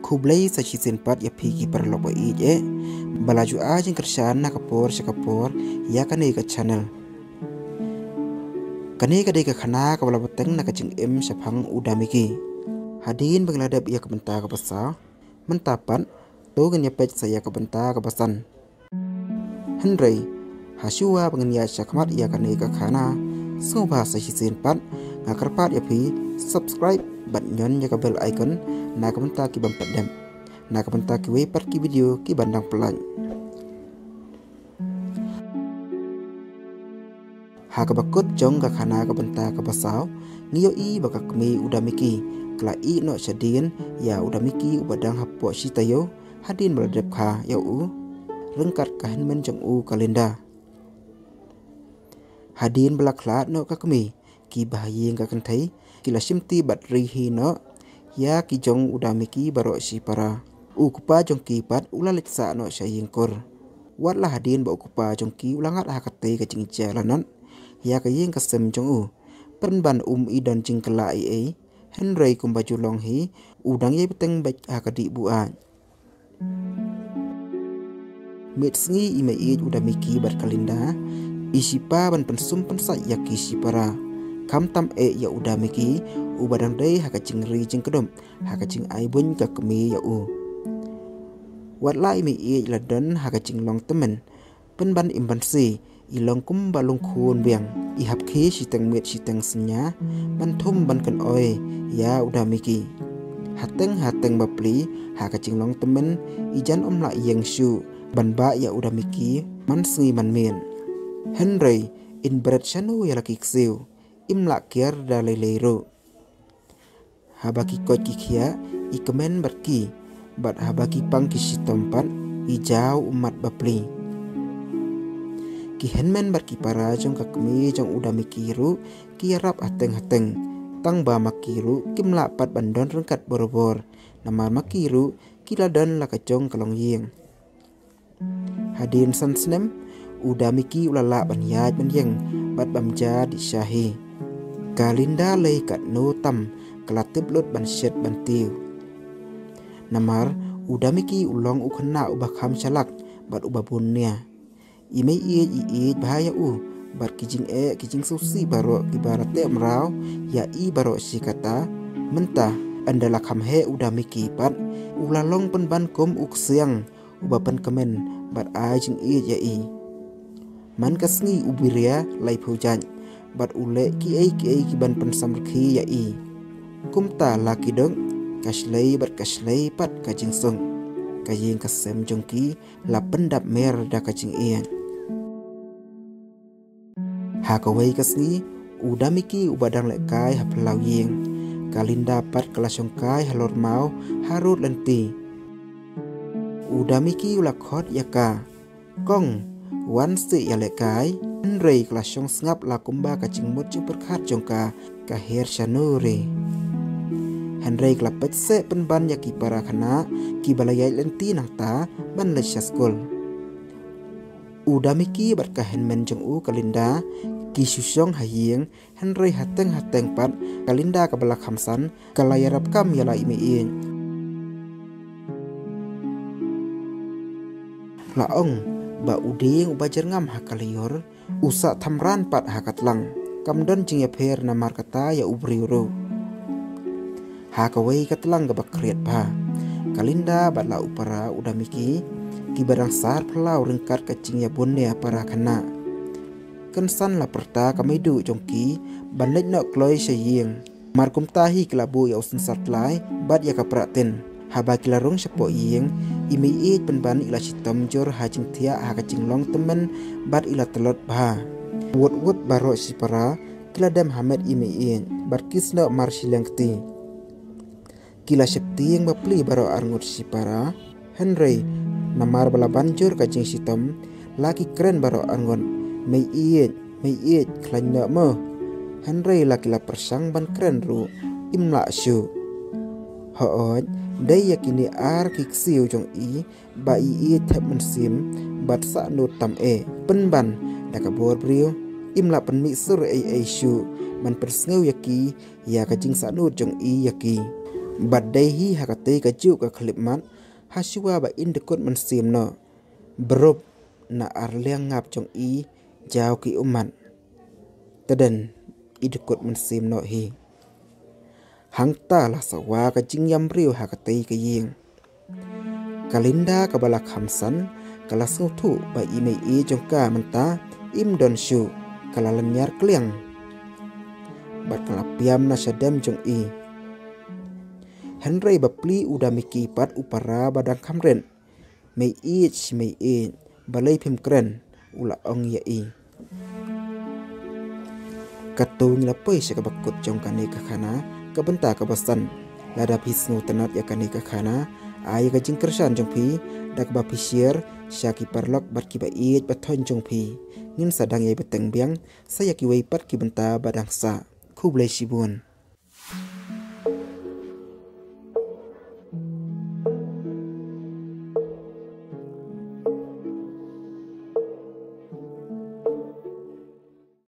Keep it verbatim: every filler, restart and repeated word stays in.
Khublei sa shisien pat ïa phi ki paralok ba ïeit eh ba la ju ai jingkyrshan na ka por sha ka por ïa kane ka channel. Kane ka dei ka khana kaba la bteng na ka jingim shaphang u Damiki. Hadien ba ngi la dep ïa ka bynta kaba saw, mynta pat to ngin ïa peit sa ïa ka bynta kaba san. Hynrei ha shuwa ba ngin ïa shakmat ïa kane ka khana, sngewbha sa shisien pat nga kyrpad ïa phi subscribe bad ñion ïa ka bell icon na ka bynta ki bym pat dep, na ka bynta kiwei pat ki video ki ban dang pynlait. Ha kaba kut jong ka khana ka bynta kaba saw, ngi ïohi ba ka kmie u Damiki ka la ïeh noh shadien ïa u Damiki uba dang hapoh shi taïew hadien ba la dep kha ïa u ryngkat ka hynmen jong u ka Linda. Hadien ba la khlad noh ka kmie, ki bahaïing ka kynthei ki la shimti bad ri hi noh ïa ki jong u Damiki baroh shi para. U kpa jong ki pat u la leit sah noh sha ïing kur. Wat la hadien ba u kpa jong ki u la ngat ha katei ka jingjia lanot ïa ka ïing ka sem jong u, pynban um i don jingkylla ei ei. Hynrei kumba ju long hi, u dang ïai bteng beit ha ka dih buaid. Miet sngi i meiieit u Damiki bad ka Linda i shipa ban pynsum pynsait ïa ki shipara, khamtam eh ïa u Damiki uba dang dei ha ka jingri jingkdup ha ka jingai buiñ ka kmie ïa u. Wat la i meiieit la don ha ka jinglong tymmen, pynban im banse i long kumba lungkhun biang, i hap khie shiteng miet shiteng synñia ban thum ban kynoi ïa u Damiki. Hateng hateng bapli ha ka jinglong tymmen i jan ym lah ïeng shuh ban bah ïa u Damiki man sngi man miet. Hynrei in bret shano ïa la ki ksiew, im lah kiar da lei lei ruh. Haba ki koit ki khiah i kmen bad ki, bad haba ki pang ki shitom pat i jaw ummat bapli. Ki hynmen bad ki para jong ka kmie jong u Damiki ruh ki ïarap hateng hateng, tang ba ma ki ruh kim lah pat ban don ryngkat borabor, namar ma ki ruh ki la don la ka jong ka longïing. Hadien san snem u Damiki u la lah ban ïaid ban ïeng bad bam ja dih sha hi. Ka Linda lei katno tam ka la tip lut ban shet ban tiew, namar u Damiki u long u khynnah uba kham shalak bad uba bun nia. I meiieit i ïeit bha ïa u bad ki jingeh ki jingsngewsih baroh kiba la teh mraw ïa i baroh shi katta. Mynta ynda la kham heh u Damiki pat, u la long pynban kum u ksiang uba pynkmen bad ai jingïeit ïa i. Man ka sngi u biria laiphew jait bad u leh kiei kiei ki ban pynsamrkhie ïa i. Kumta la ki duk, ka shlei bad ka shlei pat ka jingsuk. Ka ïing ka sem jong ki la pyndap mer da ka jingïeit. Ha kawei ka sngi, u Damiki uba dang lehkai ha phyllaw ïing, ka Linda pat ka la shongkai halor maw harud lynti. U Damiki u la khot ïa ka, "Kong, wan seh ïalehkai." Hynrei ka la shong sngap la kumba ka jingmut jingpyrkhat jong ka ka her shano re. Hynrei ka la peit seh pynban ïa ki para khynnah kiba la ïaid lynti nangta ban leit sha skul. U Damiki bad ka hynmen jong u ka Linda ki shu shong ha ïing, hynrei hateng hateng pat ka Linda kaba la kham san ka la ïarap kam ïa la i meiieit. La ong ba u dieng uba jyrngam ha ka lyiur u sah thamran pat ha ka tlang. Kam don jingïapher namar kata ïa u briew ruh. Ha kawei ka tlang kaba khriat bha, ka Linda bad la u para u Damiki kiba dang sar phyllaw ryngkat ka jingïabun ïa para khynnah. Kynsan la pyrta ka meiduh jong ki ban leit noh kloi sha ïing. Mar kumta hi ki la buh ïa u synsar tlai bad ïa ka prah tin. Haba ki la rung shapoh ïing, i meiieit pynban i la shitom jur ha jingthiah ha ka jinglong tymmen bad i la tlot bha. Wut wut baroh shipara ki la dem ha met i meiieit bad ki snoh mar shiliang kti. Ki la sheptieng bapli baroh arngut shipara. Hynrei namar ba la ban jur ka jingshitom, la ki kren baroh arngut, "Meiieit, meiieit, khlaiñ noh mo." Hynrei la ki la pyrshang ban kren ruh, im lah shuh. Hooid, dei ïa kine ar ki ksiew jong i ba i ïeit thep mynsiem bad sahnud tam eh. Pynban da ka bor briew, im lah pynmih sur ei ei shuh ban pynsngew ïa ki ïa ka jingsahnud jong i ïa ki. Bad dei hi ha katei kajuh ka khyllipmat, hashuwa ba in dkut mynsiem noh, brup na ar liang ngap jong i jaw ki ummat. Tdem, i dkut mynsiem noh hi. Hangta la sawa ka jingïam briew ha katei ka ïing. Ka Linda kaba la kham san, ka la sngewthuh ba i mei-ïeit jong ka mynta im don shuh, ka la lynñiar kliang. Bad ka la piam na shadem jong i. Hynrei bapli u da mih ki pat u para ba dang kham rit. Mei-ïeit, mei-ïeit, balei phim kren, u la ong ïa i. Katto ngi la poi sha kaba kut jong kane ka khana, ka bynta kaba san. Lada phi sngewtynnat ïa kane ka khana, ai ïa ka jingkyrshan jong phi da kaba phi share sha ki paralok bad ki ba-ïeit ba thoiñ jong phi. Ngin sa dang ïai bteng biang sa ïa kiwei pat ki bynta ba dang sah. Khublei shibun.